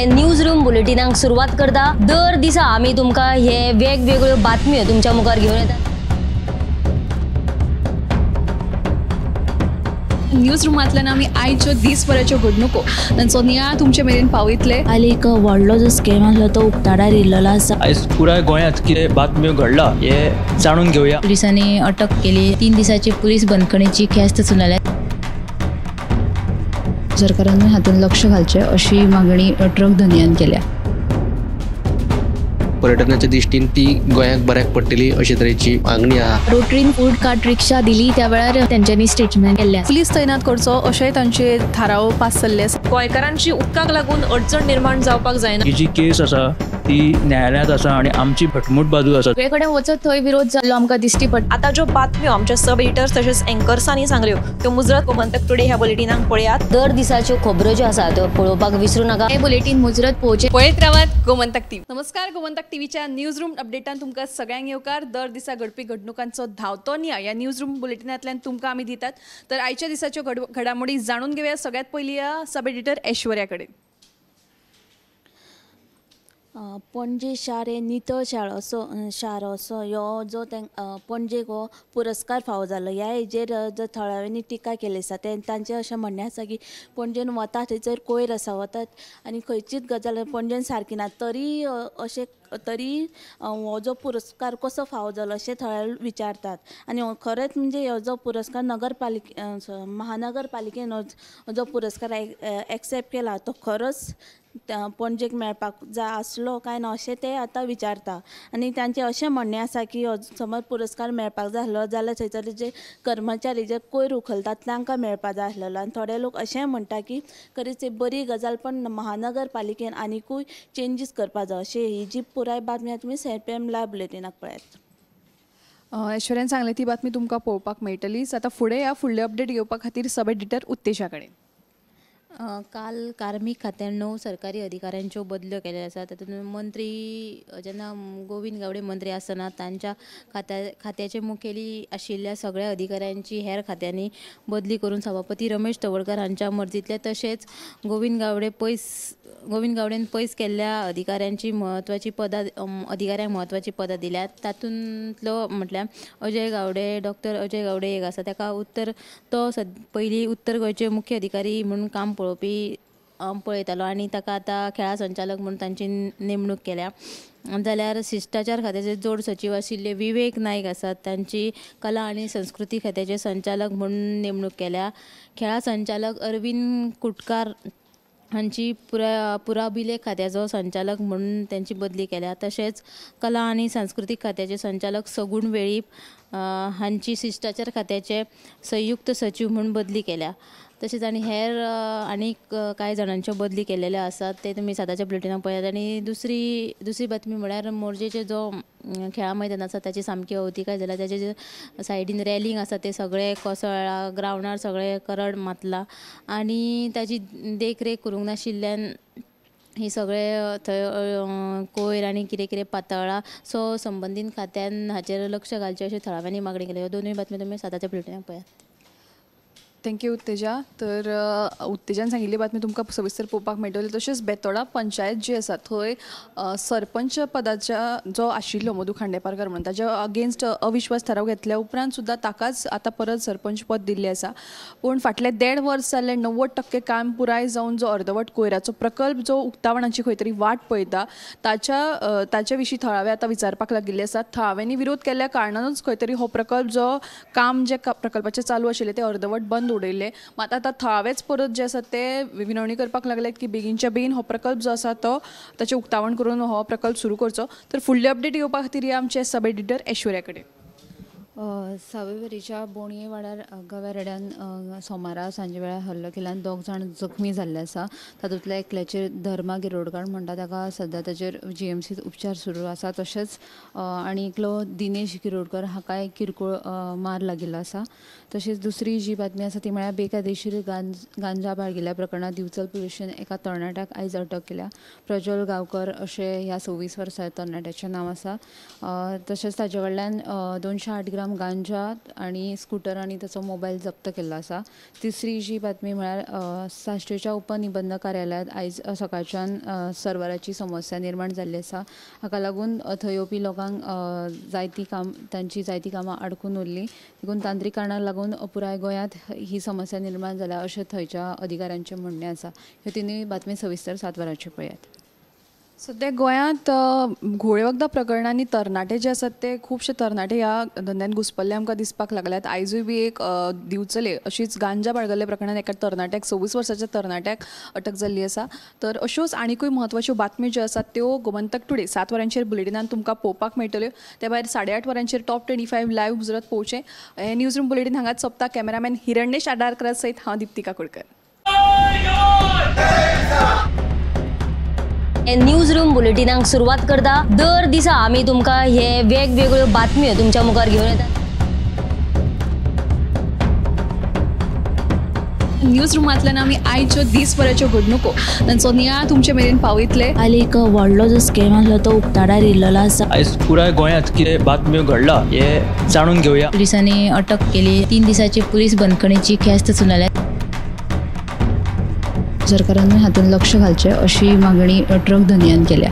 News room बुलेटिनाक सुरवात करता. दर दिसा आमी तुमकां हे वेगवेगळ्यो बातम्यो तुमच्या मुखार घेवन येतात. न्यूज रुमांतल्यान आमी आयच्यो दीसभराच्यो घडणुको तांचो नियाळ तुमचे मेरेन पावयतले. आनी एक व्हडलो जो स्कॅम आसलो तो उक्ताडार येयल्लो आसा. आयज पुराय गोंयांत कितें बातम्यो घडला हे जाणून घेवया. पुलिसांनी अटक केली. 3 दिसाची पुलीस बंदखणीची ख्यास्त सुनायल्या. सरकारान हातूंत लक्ष घालचें अशी मागणी ट्रक धनयान केल्या. पर्यटनाच्या दृष्टीन ती गोंयाक बऱ्याक पडटली अशे तरेची मागणी आहा. रोटरीन फूड कार्ट रिक्षा दिली त्या वेळार तेंच्यांनी स्टेटमेंट केल्लें. पुलीस तैनात करचो अशेंय तांचे थाराव पास जाल्ले आसा. गोंयकारांची उदकाक लागून अडचण निर्माण जावपाक जायना. ही जी केस आसा ती न्यायालयांत आसा आणि आमची घटमूट बाजू आसा. सगळे कडेन वचत थंय विरोध जाल्लो आमकां दिश्टी पडटा. आतां ज्यो बातम्यो आमच्या सब एडिटर्स तशेंच एंकर्सांनी सांगल्यो त्यो मुजरत गोमंतक टुडे ह्या बुलेटिनाक पळयात. दर दिसाच्यो खबरो ज्यो आसा त्यो पळोवपाक विसरू नाका. हे बुलेटीन मुजरत पळोवचें. पळयत रावात गोमंतक टीव्ही. नमस्कार, गोमंतक टीव्हीच्या न्यूज रूम अपडेटान तुमकां सगळ्यांक येवकार. दर दिसा घडपी घडणुकांचो धांवतो नियाळ ह्या न्यूज रूम बुलेटिनांतल्यान तुमकां आमी दितात. तर आयच्या दिसाच्यो घडामोडी जाणून घेवया. सगळ्यांत पयलीं या सब एडिटर ऐश्वर्या कडेन. पणजे शार हें नितळ शार असो ह्यो जो पणजेक हो पुरस्कार फावो जालो ह्या हेजेर जो थळाव्यांनी टिका केली आसा तांचें अशें म्हणणें आसा की पणजेन वता थंयसर कोयर आसा वतात आनी खंयचीच गजाल पणजेन सारकी ना तरी अशें तरी हो जो पुरस्कार कसो फावो जालो अशें थळावे विचारतात. आनी खरेंच म्हणजे हो जो पुरस्कार नगरपालिके महानगरपालिकेन जो पुरस्कार एक्सेप्ट केला तो खरोच पणजेक मेळपाक जाय आसलो काय ना अशें ते आतां विचारता. आनी तांचें अशें म्हणणें आसा की हो समज पुरस्कार मेळपाक जाय आसलो जाल्यार थंयसर जे कर्मचारी जे कोयर उखलतात तांकां मेळपाक जाय आसलेलो. आनी थोडे लोक अशेंय म्हणटा की खरीच एक बरी गजाल पण महानगरपालिकेन आनिकूय चेंजीस करपाक जाय अशें ही जी पुराय बातमी तुमी 7 PM live बुलेटिनाक पळयात. ऐश्वर्यान सांगलें ती बातमी तुमकां पळोवपाक मेळटलीच. आतां फुडें ह्या फुडले अपडेट घेवपा खातीर सब एडिटर उत्तेजा कडेन. काल कार्मीक खात्यान 9 सरकारी अधिकाऱ्यांच्यो बदल्यो केल्यो आसा. तातूंत मंत्री जेन्ना गोविंद गावडे मंत्री आसतना तांच्या खात्याचे मुखेली आशिल्ल्या सगळ्या अधिकाऱ्यांची हेर खात्यांनी बदली करून सभापती रमेश तवडकर हांच्या मर्जींतले तशेंच गोविंद गावडेन पयस केल्ल्या अधिकाऱ्यांची म्हत्वाची पदां अधिकाऱ्यांक म्हत्वाची पदां दिल्यात. तातूंतलो म्हटल्यार अजय गावडे, डॉक्टर अजय गावडे एक आसा ताका तो पयलीं उत्तर गोंयचे मुख्य अधिकारी म्हणून काम पळोवपी पळयतालो आनी ताका आतां खेळां संचालक म्हणून तांची नेमणूक केल्या. जाल्यार शिश्टाचार खात्याचे जोड सचीव आशिल्ले विवेक नायक आसात तांची कला आनी संस्कृती खात्याचे संचालक म्हणून नेमणूक केल्या. खेळां संचालक अरविंद कुटकार हांची पुराभिलेख खात्याचो संचालक म्हणून तांची बदली केल्या. तशेंच कला आनी सांस्कृतीक खात्याचे संचालक सगुण वेळीप हांची शिश्टाचार खात्याचे संयुक्त सचीव म्हणून बदली केल्या. तशेंच आनी हेर आनीक कांय जाणांच्यो बदली केल्लेल्यो आसात ते तुमी 7च्या बुलेटिनाक पळयात. आनी दुसरी बातमी म्हळ्यार मोरजेचे जो खेळां मैदान आसा ताची सामकी अवतिकाय जाल्या. ताचे जे सायडीन रॅलिंग आसा ते सगळे कोसळ्ळा, ग्रावंडार सगळे करड मातला आनी ताची देखरेख करूंक नाशिल्ल्यान ही सगळे थंय कोयर आनी कितें कितें पातळ्ळा. सो संबंदीत खात्यान हाचेर लक्ष घालचें अशें थळाव्यांनी मागणी केली. ह्यो दोनूय बातमी तुमी 7च्या बुलेटिनाक पळयात. Thank you Utteja. तर उत्तेजान सांगिल्ली बातमी तुमकां सविस्तर पळोवपाक मेळटली. तशेंच बेतोडा पंचायत जी आसा थंय सरपंच पदाच्या जो आशिल्लो मधू खांडेपारकर म्हणून ताच्या अगेन्स्ट अविश्वास थाराव घेतल्या उपरांत सुद्दां ताकाच आतां परत सरपंच पद दिल्लें आसा. पूण फाटलें 1.5 वर्स जालें 90% काम पुराय जावन जो अर्दवट कोयराचो प्रकल्प जो उक्तावणाची खंय तरी वाट पळयता ताच्या विशीं थळावे आतां विचारपाक लागिल्ले आसात. थळाव्यांनी विरोध केल्ल्या कारणानूच खंय तरी हो प्रकल्प जो काम जे प्रकल्पाचें चालू आशिल्लें तें अर्दवट बंद उडयल्ले. मात आतां थळावेच परत जे आसा ते विनवणी करपाक लागले की बेगीनच्या बेगीन हो प्रकल्प जो आसा तो ताचें उक्तावण करून हो प्रकल्प सुरू करचो. तर फुडले अपडेट घेवपा खातीर या आमचे सब एडिटर ऐश्वर्या कडेन. सावयवेरेच्या बोणये वाड्यार गव्या रेड्यान सोमारा सांजे वेळार हल्लो केल्यान 2 जाण जखमी जाल्ले आसा. तातूंतल्या एकल्याचेर धर्मा गिरोडकार म्हणटा ताका सद्या ताचेर जीएमसीत उपचार सुरू आसा. तशेंच आनी एकलो दिनेश गिरोडकर हाकाय किरकोळ मार लागिल्लो आसा. तशेंच दुसरी जी बातमी आसा ती म्हळ्यार बेकायदेशीर गांजा बाळगिल्ल्या प्रकरणांत दिवचल पुलिशेन एका तरणाट्याक आयज अटक केल्या. प्रज्वल गांवकर अशें ह्या 26 वर्सां तरणाट्याचें नांव आसा. तशेंच ताचे कडल्यान 208 ग्राम ग्राम गांजा आनी स्कूटर आनी ताचो मोबायल जप्त केल्लो आसा. तिसरी जी बातमी म्हळ्यार साश्टीच्या उपनिबंधक कार्यालयांत आयज सकाळच्यान सर्वराची समस्या निर्माण जाल्ली आसा. हाका लागून थंय येवपी लोकांक जायतीं काम तांची जायतीं कामां आडकून उरलीं. देखून तांत्रीक कारणाक लागून पुराय गोंयांत ही समस्या निर्माण जाल्या अशें थंयच्या अधिकाऱ्यांचें म्हणणें आसा. ह्यो तिनूय बातमी सविस्तर 7 वरांचेर पळयात. सद्या गोंयांत घुंवळे वखदां प्रकरणांनी तरणाटे जे आसात ते खुबशे तरणाटे ह्या धंद्यान घुसपल्ले आमकां दिसपाक लागल्यात. आयजूय बी एक दिवचले अशीच गांजा बाळगल्ल्या प्रकरणांत एका तरणाट्याक 26 वर्साच्या तरणाट्याक अटक जाल्ली आसा. तर अश्योच आनिकूय म्हत्वाच्यो बातम्यो ज्यो आसात त्यो गोमंतक टुडे 7 वरांचेर बुलेटिनान तुमकां पळोवपाक मेळटल्यो. त्या भायर 8:30 वरांचेर टॉप 25 लायव्ह मुजरत पळोवचें. हें न्यूज रूम बुलेटीन हांगाच सोंपता. कॅमेरामॅन हिरण्येश आडारकर सयत हांव दीप्तिका कुडकर. न्यूज रूम बुलेटिनाक सुरवात करता. दर दिसा आमी तुमकां हे वेगवेगळ्यो बातम्यो तुमच्या मुखार घेवन येतात. न्यूज रुमांतल्यान आमी आयच्यो दीसभराच्यो घडणुको तांचो नियाळ तुमचे मेरेन पावयतले. काल एक व्हडलो जो स्कॅम आसलो तो उक्ताडार येयल्लो आसा. आयज पुराय गोंयांत कितें बातम्यो घडला हे जाणून घेवया. पुलिसांनी अटक केली. 3 दिसाची पुलीस बंदखणीची ख्यास्त सुनायल्या. सरकारान हातूंत लक्ष घालचें अशी मागणी ट्रक धनयान केल्या.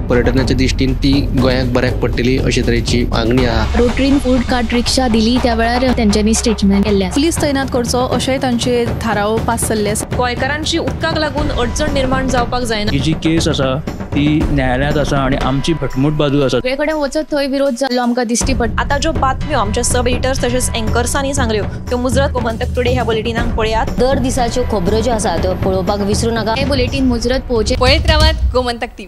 पर्यटनाच्या दृष्टीन ती गोंयाक बऱ्याक पडटली अशे तरेची मागणी आहा. रोटरीन फूड कार्ट रिक्षा दिली त्या वेळार तेंच्यांनी स्टेटमेंट केल्लें. पुलीस तैनात करचो अशेंय तांचे थाराव पास जाल्ले आसा. गोंयकारांची उदकाक लागून अडचण निर्माण जावपाक जायना. ही जी केस आसा ती न्यायालयांत आसा आनी आमची घटमूट बाजू आसा. सगळे कडेन वचत थंय विरोध जाल्लो आमकां दिश्टी पडटा. आतां ज्यो बातम्यो आमच्या सब एडिटर्स तशेंच एंकर्सांनी सांगल्यो त्यो मुजरत गोमंतक टुडे ह्या बुलेटिनाक पळयात. दर दिसाच्यो खबरो ज्यो आसा त्यो पळोवपाक विसरू नाका. हे बुलेटीन मुजरत पळोवचें. पळयत रावात गोमंतक टीव्ही.